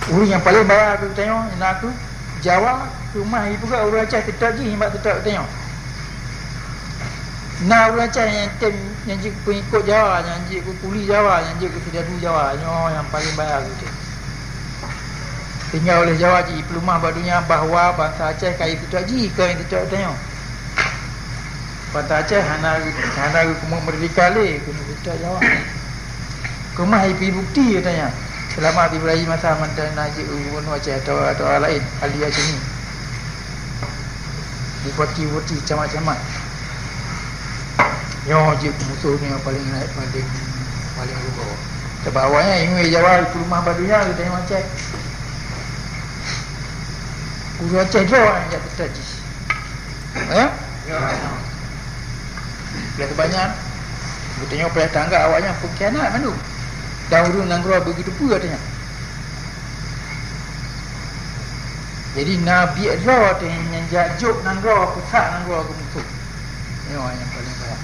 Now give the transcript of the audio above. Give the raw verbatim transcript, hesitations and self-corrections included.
Ureuëng nyang paleng bahya keu geutanyoe na kheueh Jawa, keumah jipeugah ureuëng Aceh teutab jih nibak teutab geutanyoe. Na ureuëng Aceh nyang tem, nyang jeuet peuikot Jawa, nyang jeuet keu kuli Jawa, nyang jeuet keu seudadu Jawa, nyoe nyang paleng bahya keu geutanyoe. Sehingga oleh Jawa jipeuleumah bak donya bahwa bansa Aceh ka jiteutab jih, ka jiteutab geutanyoe. Bansa Aceh hana, hana geukeumeung meurdeka lé keuneuk teutab Jawa. Keumah jipeubuet bukeuti katanya. Seulamat Ibrahim masa mantan na jeuet gubunur Aceh atawa, atawa laén, Ali Hasyimi. Bupati-bupati, camat-camat. Nyoe jeuet musoh nyang paleng, paleng, paleng rugoe. Sabab awaknyan ingat Jawa jipeuleumah bak donya, geutanyoe Aceh. Ureuëng Aceh droe nyang jak teutab jih. Ya? Ya. Oleh sebab nyan, geutanyoe payah tanggap awaknyan peukhianat mandum. Dan ureuëng nanggroe begitu pun katanya. Jadi, na biet droe teuh nyang jak jok nanggroe, peusak nanggroe keu musoh. Nyoe nyang paleng bahya.